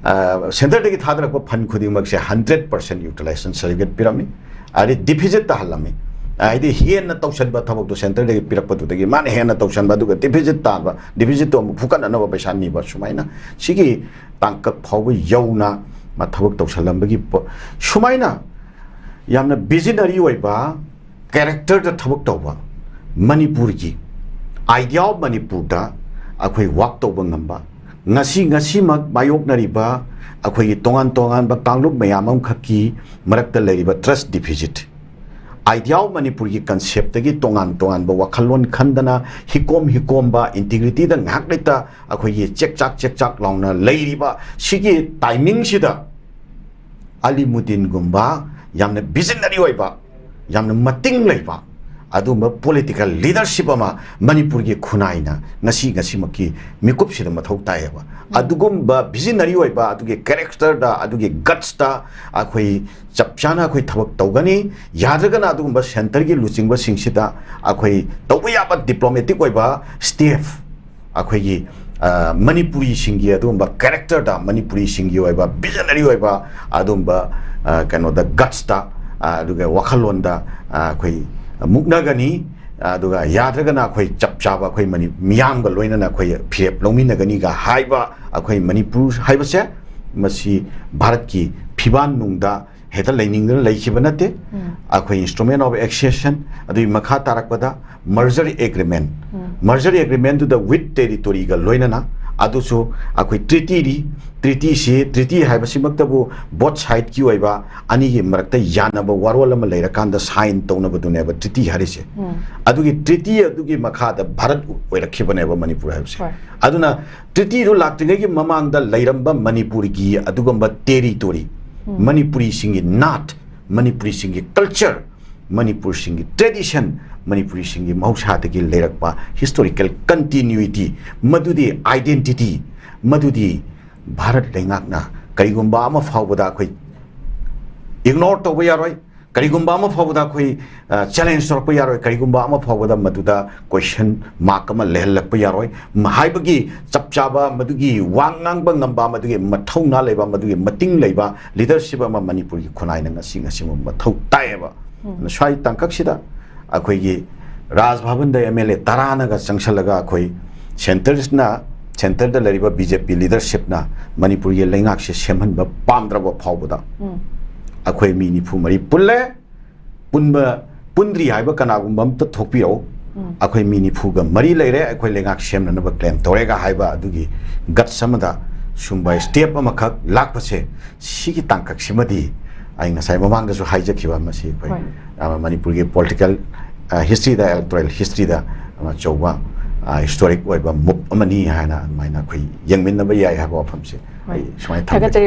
ꯑ, ꯁꯦꯟꯇꯔꯗꯒꯤ ꯊꯥꯗꯔꯛꯄ ꯐꯟ ꯈꯨꯗꯤꯡꯃꯛꯁꯦ ꯍꯟꯗ꯭ꯔꯦꯠ ꯄꯥꯔꯁꯦꯟ ꯌꯨꯇꯤꯂꯥꯏꯖꯦꯁꯟ ꯁꯥꯔꯇꯤꯐꯤꯀꯦꯠ ꯄꯤꯔꯝꯃꯤ꯫ ꯍꯥꯏꯗꯤ ꯗꯤꯐꯤꯖꯤꯠ ꯇꯥꯍꯜꯂꯝꯃꯤ꯫ ꯍꯥꯏꯗꯤ ꯍꯦꯟꯅ ꯇꯧꯁꯟꯕ ꯊꯕꯛꯇꯣ ꯁꯦꯟꯇꯔꯗꯒꯤ ꯄꯤꯔꯛꯄꯗꯨꯗꯒꯤ ꯃꯥꯅ ꯍꯦꯟꯅ ꯇꯧꯁꯟꯕ, ꯑꯗꯨꯒ ꯗꯤꯐꯤꯖꯤꯠ ꯇꯥꯕ, ꯗꯤꯐꯤꯖꯤꯠꯇꯣ ꯑꯃꯨꯛ ꯐꯨꯀꯠꯅꯅꯕ ꯄꯩꯁꯥ ꯅꯤꯕ, ꯁꯨꯃꯥꯏꯅ ꯁꯤꯒꯤ ꯇꯥꯡꯀꯛ ꯐꯥꯎꯕ ꯌꯧꯅ ꯃꯥ ꯊꯕꯛ ꯇꯧꯁꯜꯂꯝꯕꯒꯤ ꯄꯣ-, ꯁꯨꯃꯥꯏꯅ ꯌꯥꯝꯅ ꯚꯤꯖꯅꯔꯤ ꯑꯣꯏꯕ ꯀꯦꯔꯦꯛꯇꯔꯗ ꯊꯕꯛ ꯇꯧꯕ, ꯃꯅꯤꯄꯨꯔꯒꯤ, Idea of ꯃꯅꯤꯄꯨꯔꯗ ꯑꯩꯈꯣꯏ ꯋꯥꯛ ꯇꯧꯕ ꯉꯝꯕ, ꯉꯁꯤ, ꯉꯁꯤꯃꯛ ꯃꯥꯌꯣꯛꯅꯔꯤꯕ ꯑꯩꯈꯣꯏꯒꯤ ꯇꯣꯉꯥꯟ ꯇꯣꯉꯥꯟꯕ ꯀꯥꯡꯂꯨꯞ ꯃꯌꯥꯝ ꯑꯃꯈꯛꯀꯤ ꯃꯔꯛꯇ ꯂꯩꯔꯤꯕ trust deficit, Idea of Manipur ꯒꯤ concept ꯇꯒꯤ ꯇꯣꯉꯥꯟ ꯇꯣꯉꯥꯟꯕ ꯋꯥꯈꯜꯂꯣꯟ ꯈꯟꯗꯅ ꯍꯤꯀꯣꯝ ꯍꯤꯀꯣꯝꯕ, integrity ꯗ ꯉꯥꯏꯍꯥꯛ ꯂꯩꯇ ꯑꯩꯈꯣꯏꯒꯤ ꯆꯦꯛ ꯆꯥꯛ ꯆꯦꯛ ꯆꯥꯛ ꯂꯥꯎꯅ ꯂꯩꯔꯤꯕ ꯁꯤꯒꯤ timing ꯁꯤꯗ ꯑꯂꯤꯃꯨꯗꯤꯟꯒꯨꯝꯕ ꯌꯥꯝꯅ visionary ꯑꯣꯏꯕ, ꯌꯥꯝꯅ ꯃꯇꯤꯡ ꯂꯩꯕ ꯑꯗꯨꯒꯨꯝꯕ political leadership ꯑꯃ ꯃꯅꯤꯄꯨꯔꯒꯤ ꯈꯨꯟꯅꯥꯏꯅ ꯉꯁꯤ ꯉꯁꯤꯃꯛꯀꯤ ꯃꯤꯀꯨꯞꯁꯤꯗ ꯃꯊꯧ ꯇꯥꯏꯌꯦꯕ꯫ ꯑꯗꯨꯒꯨꯝꯕ visionary ꯑꯣꯏꯕ, ꯑꯗꯨꯒꯤ character ꯗ, ꯑꯗꯨꯒꯤ guts ꯇ ꯑꯩꯈꯣꯏ ꯆꯞ ꯆꯥꯅ ꯑꯩꯈꯣꯏ ꯊꯕꯛ ꯇꯧꯒꯅꯤ꯫ ꯌꯥꯗ꯭ꯔꯒꯅ ꯑꯗꯨꯒꯨꯝꯕ centre ꯒꯤ ꯂꯨꯆꯤꯡꯕꯁꯤꯡꯁꯤꯗ ꯑꯩꯈꯣꯏ ꯇꯧꯕ ꯌꯥꯕ diplomatic ꯑꯣꯏꯕ step, ꯑꯩꯈꯣꯏꯒꯤ, ꯑ, ꯃꯅꯤꯄꯨꯔꯤꯁꯤꯡꯒꯤ ꯑꯗꯨꯒꯨꯝꯕ character ꯗ, ꯃꯅꯤꯄꯨꯔꯤꯁꯤꯡꯒꯤ ꯑꯣꯏꯕ visionary ꯑꯣꯏꯕ ꯑꯗꯨꯒꯨꯝꯕ, ꯑ, ꯀꯩꯅꯣꯗ, guts ꯇ, ꯑ, ꯑꯗꯨꯒ ꯋꯥꯈꯜꯂꯣꯟꯗ, ꯑ, ꯑꯩꯈꯣꯏ ꯃꯨꯛꯅꯒꯅꯤ꯫ ꯑꯗꯨꯒ ꯌꯥꯗ꯭ꯔꯒꯅ ꯑꯩꯈꯣꯏ ꯆꯞ ꯆꯥꯕ ꯑꯩꯈꯣꯏ ꯃꯅꯤ-, ꯃꯤꯌꯥꯝꯒ ꯂꯣꯏꯅꯅ ꯑꯩꯈꯣꯏ ꯐꯤꯔꯦꯞ ꯂꯧꯃꯤꯟꯅꯒꯅꯤꯒ ꯍꯥꯏꯕ ꯑꯩꯈꯣꯏ ꯃꯅꯤꯄꯨꯔ ꯍꯥꯏꯕꯁꯦ, ꯃꯁꯤ ꯚꯥꯔꯠꯀꯤ ꯐꯤꯕꯥꯟ ꯅꯨꯡꯗ ꯍꯦꯛꯇ ꯂꯩꯅꯤꯡꯗꯅ ꯂꯩꯈꯤꯕ ꯅꯠꯇꯦ꯫ ꯑꯩꯈꯣꯏ instrument of accession, ꯑꯗꯨꯒꯤ ꯃꯈꯥ ꯇꯥꯔꯛꯄꯗ merger agreement꯫ Merger agreement ꯗꯨꯗ with territory ꯒ ꯂꯣꯏꯅꯅ, ꯑꯗꯨꯁꯨ ꯑꯩꯈꯣꯏ treaty ꯅꯤ꯫ Treaty ꯁꯤ, treaty ꯍꯥꯏꯕꯁꯤꯃꯛꯇꯕꯨ both side ꯀꯤ ꯑꯣꯏꯕ ꯑꯅꯤꯒꯤ ꯃꯔꯛꯇ ꯌꯥꯅꯕ ꯋꯥꯔꯣꯜ ꯑꯃ ꯂꯩꯔꯀꯥꯟꯗ sign ꯇꯧꯅꯕꯗꯨꯅꯦꯕ treaty ꯍꯥꯏꯔꯤꯁꯦ꯫ ꯑꯗꯨꯒꯤ treaty ꯑꯗꯨꯒꯤ ꯃꯈꯥꯗ ꯚꯥꯔꯠ ꯑꯣꯏꯔꯛꯈꯤꯕꯅꯦꯕ ꯃꯅꯤꯄꯨꯔ ꯍꯥꯏꯕꯁꯦ꯫ ꯍꯣꯏ꯫ ꯑꯗꯨꯅ treaty ꯗꯨ ꯂꯥꯛꯇ꯭ꯔꯤꯉꯩꯒꯤ ꯃꯃꯥꯡꯗ ꯂꯩꯔꯝꯕ ꯃꯅꯤꯄꯨꯔꯒꯤ ꯑꯗꯨꯒꯨꯝꯕ territory, ꯃꯅꯤꯄꯨꯔꯤꯁꯤꯡꯒꯤ ꯅꯥꯠ, ꯃꯅꯤꯄꯨꯔꯤꯁꯤꯡꯒꯤ culture, ꯃꯅꯤꯄꯨꯔꯁꯤꯡꯒꯤ tradition, ꯃꯅꯤꯄꯨꯔꯤꯁꯤꯡꯒꯤ ꯃꯍꯧꯁꯥꯗꯒꯤ ꯂꯩꯔꯛꯄ historical continuity, ꯃꯗꯨꯗꯤ identity, ꯃꯗꯨꯗꯤ ꯚꯥꯔꯠ ꯂꯩꯉꯥꯛꯅ ꯀꯔꯤꯒꯨꯝꯕ ꯑꯃ ꯐꯥꯎꯕꯗ ꯑꯩꯈꯣꯏ ignore ꯇꯧꯕ ꯌꯥꯔꯣꯏ꯫ ꯀꯔꯤꯒꯨꯝꯕ ꯑꯃ ꯐꯥꯎꯕꯗ ꯑꯩꯈꯣꯏ, ꯑ, challenge ꯇꯧꯔꯛꯄ ꯌꯥꯔꯣꯏ꯫ ꯀꯔꯤꯒꯨꯝꯕ ꯑꯃ ꯐꯥꯎꯕꯗ ꯃꯗꯨꯗ question mark ꯑꯃ ꯂꯩꯍꯜꯂꯛꯄ ꯌꯥꯔꯣꯏ꯫ ꯃ-, ꯍꯥꯏꯕꯒꯤ ꯆꯞ ꯆꯥꯕ, ꯃꯗꯨꯒꯤ ꯋꯥ ꯉꯥꯡꯕ ꯉꯝꯕ, ꯃꯗꯨꯒꯤ ꯃꯊꯧꯅꯥ ꯂꯩꯕ, ꯃꯗꯨꯒꯤ ꯃꯇꯤꯡ ꯂꯩꯕ leadership ꯑꯃ ꯃꯅꯤꯄꯨꯔꯒꯤ ꯈꯨꯟꯅꯥꯏꯅ ꯉꯁꯤ ꯉꯁꯤꯃꯛ ꯃꯊꯧ ꯇꯥꯏꯌꯦꯕ꯫ ꯑꯗꯨꯅ ꯁ꯭ꯋꯥꯏ ꯇꯥꯡꯀꯛꯁꯤꯗ ꯑꯩꯈꯣꯏꯒꯤ ꯔꯥꯖ ꯚꯕꯟꯗ M L A ꯇꯔꯥꯅꯒ ꯆꯪꯁꯜꯂꯒ ꯑꯩꯈꯣꯏ centre ꯅ, centre ꯗ ꯂꯩꯔꯤꯕ B J P leadership ꯅ ꯃꯅꯤꯄꯨꯔꯒꯤ ꯂꯩꯉꯥꯛꯁꯦ ꯁꯦꯝꯍꯟꯕ ꯄꯥꯝꯗ꯭ꯔꯕ ꯐꯥꯎꯕꯗ ꯑꯩꯈꯣꯏ ꯃꯤ ꯅꯤꯐꯨ ꯃꯔꯤ ꯄꯨꯜꯂꯦ꯫ ꯄꯨꯟꯕ, ꯄꯨꯟꯗ꯭ꯔꯤ ꯍꯥꯏꯕ ꯀꯅꯥꯒꯨꯝꯕ ꯑꯝꯇ ꯊꯣꯛꯄꯤꯔꯛꯎ꯫ ꯑꯩꯈꯣꯏ ꯃꯤ ꯅꯤꯐꯨꯒ ꯃꯔꯤ ꯂꯩꯔꯦ, ꯑꯩꯈꯣꯏ ꯂꯩꯉꯥꯛ ꯁꯦꯝꯅꯅꯕ claim ꯇꯧꯔꯦꯒ ꯍꯥꯏꯕ ꯑꯗꯨꯒꯤ guts ꯑꯃꯗ ꯁꯨꯝꯕ ꯁ꯭ꯇꯦꯞ ꯑꯃꯈꯛ ꯂꯥꯛꯄꯁꯦ, ꯁꯤꯒꯤ ꯇꯥꯡꯀꯛꯁꯤꯃꯗꯤ ꯑꯩ ꯉꯁꯥꯏ ꯃꯃꯥꯡꯗꯁꯨ ꯍꯥꯏꯖꯈꯤꯕ, ꯃꯁꯤ ꯑꯩꯈꯣꯏ ꯍꯣꯏ꯫ ꯑ, ꯃꯅꯤꯄꯨꯔꯒꯤ ꯄꯣꯂꯤꯇꯤꯀꯦꯜ ꯍꯤꯁꯇ꯭ꯔꯤꯗ, ꯏꯂꯦꯛꯇꯣꯔꯦꯜ ꯍꯤꯁꯇ꯭ꯔꯤꯗ ꯑꯆꯧꯕ ꯍꯤꯁꯇꯣꯔꯤꯛ ꯑꯣꯏꯕ ꯃꯨꯞ ꯑꯃꯅꯤ ꯍꯥꯏꯅ ꯑꯗꯨꯃꯥꯏꯅ ꯑꯩꯈꯣꯏ ꯌꯦꯡꯃꯤꯟꯅꯕ ꯌꯥꯏ ꯍꯥꯏꯕ ꯋꯥꯐꯝꯁꯦ ꯍꯣꯏ꯫ ꯑꯩ ꯁꯨꯃꯥꯏꯅ ꯊꯝꯖꯒꯦ꯫ ꯊꯥꯒꯠꯆꯔꯤ